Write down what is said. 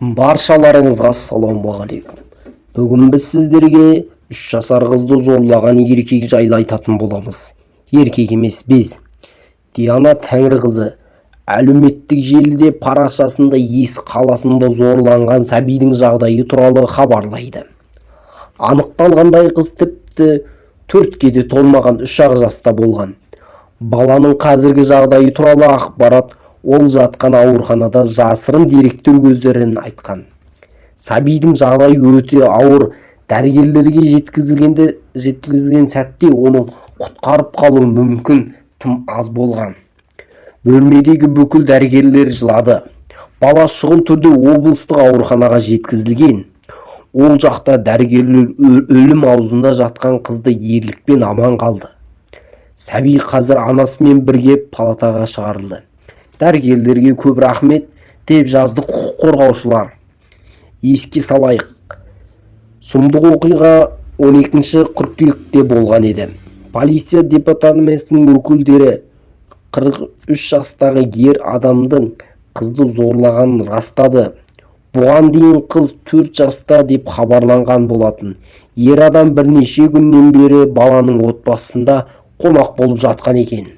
Баршаларыңызға ассалаумағалейкум! Бүгін біз сіздерге 3 жасар қызды зорлаған еркек жайлы айтатын боламыз. Еркек емес, без. Диана Тәңірқызы әлеуметтік желіде парақшасында Есік қаласында зорланған сәбидің жағдайы туралы хабарлайды. Анықталғандай, қыз тіпті 4-ке де толмаған, 3-ақ жаста болған. Баланың қазіргі жағдайы туралы ақпарат ол жатқан ауруханада жасырын деректер көздерін айтқан. Сәбидің жағдайы өте ауыр. Дәрігерлерге жеткізілген сәтте оны құтқарып қалу мүмкін тым аз болған. Бөлмедегі бүкіл дәрігерлер жылады. Бала шұғыл түрде облыстық ауруханаға жеткізілген. Ол жақта дәрігерлер өлім аузында жатқан қызды ерлікпен аман қалды. Сәби қазір анасымен бірге палатаға шығарылды. Дәрігерлерге көп рахмет, деп жазды құқық қорғаушылар. Еске салайық, сұмдық оқиға 12 қыркүйекте болған еді. Полиция департаментінің өкілдері 43 жастағы ер адамдың қызды зорлағанын растады. Бұған дейін қыз 4 жаста деп хабарланған болатын. Ер адам бірнеше күннен бері баланың отбасында қонақ болып жатқан екен.